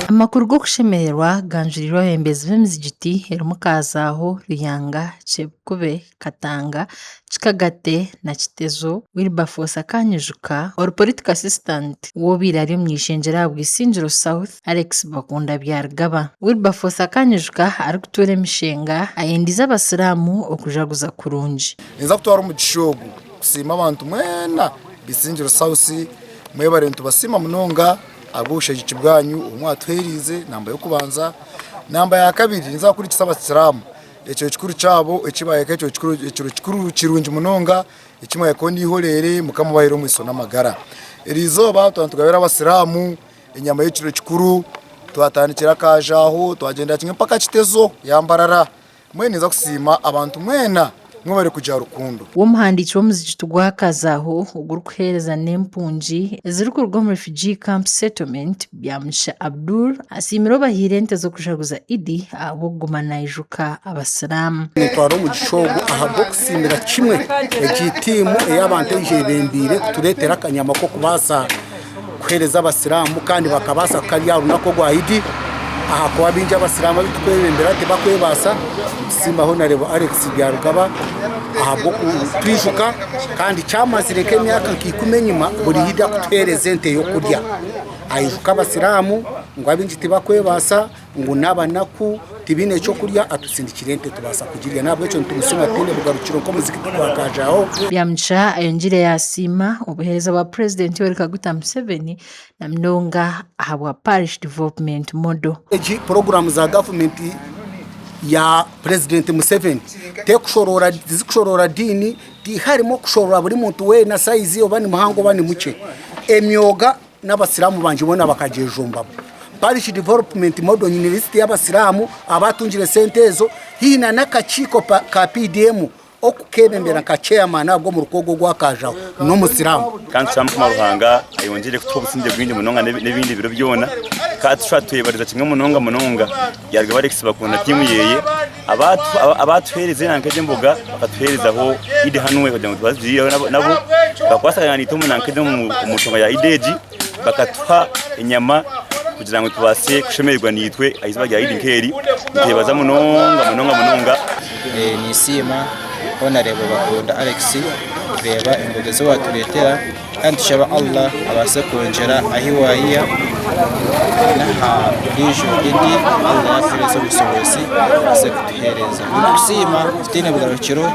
Amakuru g'okushemererwa ganjuriirwe abeebembezi b'emizigiti erimu Kazaho, Ruyanga, Kyebukube, Katanga, Kikagate na Kitezo, Wilberforce Akanyijuka, ori Political Assistant w'obaire ari omuny'eishengyero aha Bwisingiro South, Alex Bakunda Byarugaba. Wilberforce Akanyijuka arikutuura emishenga ayendize abasiraamu okujaguza kurungi. Ninza kutwara omugisha ogu kusiima abantu mwena Bisingiro South, mwebare nitubasiima munonga ahabw'obushagiki bwanyu obu mwatuheeriize namba y'okubanza. Namba ya kabiri ninza kuhurikisa abasiraamu ekiro kikuru kyabo eki baayeta ekiro kikuru ekiro kikuru kirungi munonga eki mwahikaho n'eihoreere Mukama abaheere omwitsyo n'amagara. Eriizooba twaba nitugabira abasiraamu enyama y'ekiro kikuru, twatandikira Kajaaho twagyendera kimwe mpaka Kitezo ya Mbarara. Mbwenu ninza kusiima abantu mwena mwebare kugira rukundo. W'omuhandiiki w'omuzigiti gwa Kazaho ogurikuheereza n'empungi ezirikuruga omu Refugee Camp Settlement, Byamugisha Abdul asiimire obahaire ente z'okujaguza Idi ahabw'okuguma naijuka Abasiraamu. Nitwara omugisha ogu ahabw'okusiimira kimwe egi tiimu ey'abantu eija ebembeire kutureetera akanyama k'okubaasa kuheereza abasiraamu kandi bakabaasa kukarya aha runaku orwa Idi ahakuba baingi abasiraamu abu turikwebembera tibakwebaasa. Nitusiima Honarebo Alex Byarugaba ahabw'okutwijuka kandi kyamazire nk'emyaka nka ikumi enyima buri Idi arikutuheereza ente y'okurya. Aijuka abasiraamu ngu abaingi tibakwebaasa. ngu n'abanaku tibaine ky'okurya atusindikire ente tubaasa kugirya n'ahabw'ekyo nitumusiima tutaine bugarukiro nk'omuzigiti gwa Kajaaho. Byamugisha ayongyire yasiima obuheereza bwa Purezidenti Yoweri Kaguta Museveni na munonga ahabwa Parish Development Model. Egi puroguraamu za gavumenti ya Purezidenti Museveni tizikushoroora diini, tiharimu okushoroora buri muntu weena sayizi oba ni muhango oba ni mukye. Emyoga n'abasiraamu bangye boona bakagyejumbamu. Parish Development Model nyine lisiti y'abasiraamu abatungire sente ezo haihi na n'akakiiko ka PDM okukebembera nka chairman ahabw'omuruka ogu ogwa Kajaho n'omusiraamu. Kandi tushaba Mukama Ruhanga ayongyere kutuha obusingye bwingi munonga n'ebindi biro byona. Kandi tushaba twebariza kimwe munonga munonga Byarugaba Alex Bakunda tiimu yeye abatuhereza nanka egi emboga bakatuherezaho Idi Hanwe kugira ngu tubaase kugiriiraho nabo bakwasaganya naitwe omu nanka egi omu nshonga ya Idi egi bakatuha enyama kugira ngu tubaase kushemererwa naitwe aha izooba rya Idi nk'eri. Nitwebaza munonga munonga munonga. Ninsiima Honarebo Bakunda Alex kureeba emboga ezi watureetera. Kandi nitushaba Allah abaase kwongyera ahi waayiha n'aha ndiijo Idi Allah yaatuheereza obushobozi abaase kutuheereza. Nitukusiima tutaine bugarukiro.